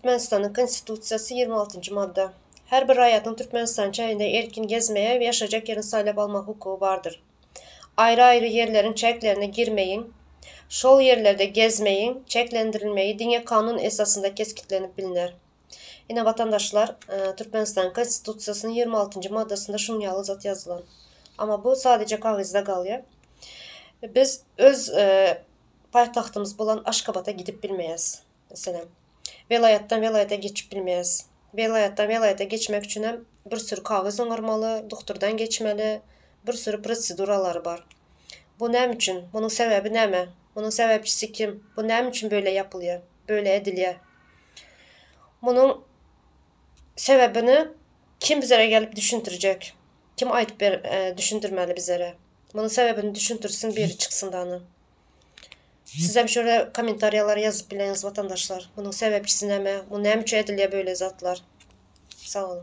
Türkmenistanyň Konstitusiýasy 26-njy madda. Her bir raýatyň Türkmenistan çäginde erkin gezmeye we ýaşajak ýerini saýlap almak hukugy bardyr. Aýry-aýry ýerleriň çäklerine girmegiň, şol ýerlerde gezmegiň çäklendirilmegi diňe kanun esasynda kesgitlenip bilner. Ine watandaşlar, Türkmenistanyň Konstitusiýasynyň 26-njy maddasynda şunuň ýaly zat ýazylan. Amma bu sadeje kagyzda galýar. Biz öz paýtagtymyz bolan Aşgabata gidip bilmeýäs. Meselem, welaýatdan welaýata geçip bilmeýäs. Welaýatdan welaýata geçmek üçinem bir sürü kagyz oňarmaly, dogtordan geçmeli, bir sürü proseduralary bar. Bu näme üçin? Munuň sebäbi näme? Munuň sebäpçisi kim? Bu näme üçin beýle ýapylýar, beýle edilýär? Munuň sebäbini kim bizlere gelip düşündirjek? Kim aýdyp ber, düşündirmeli bizlere? Munuň sebäbini düşündirsin biri çyksyn dany. Sizem şöyle kommentariýalara ýazyp bileňiz watandaşlar. Munuň sebäpçisi näme? Bu näme üçin edilýär böyle zatlar? Sag boluň.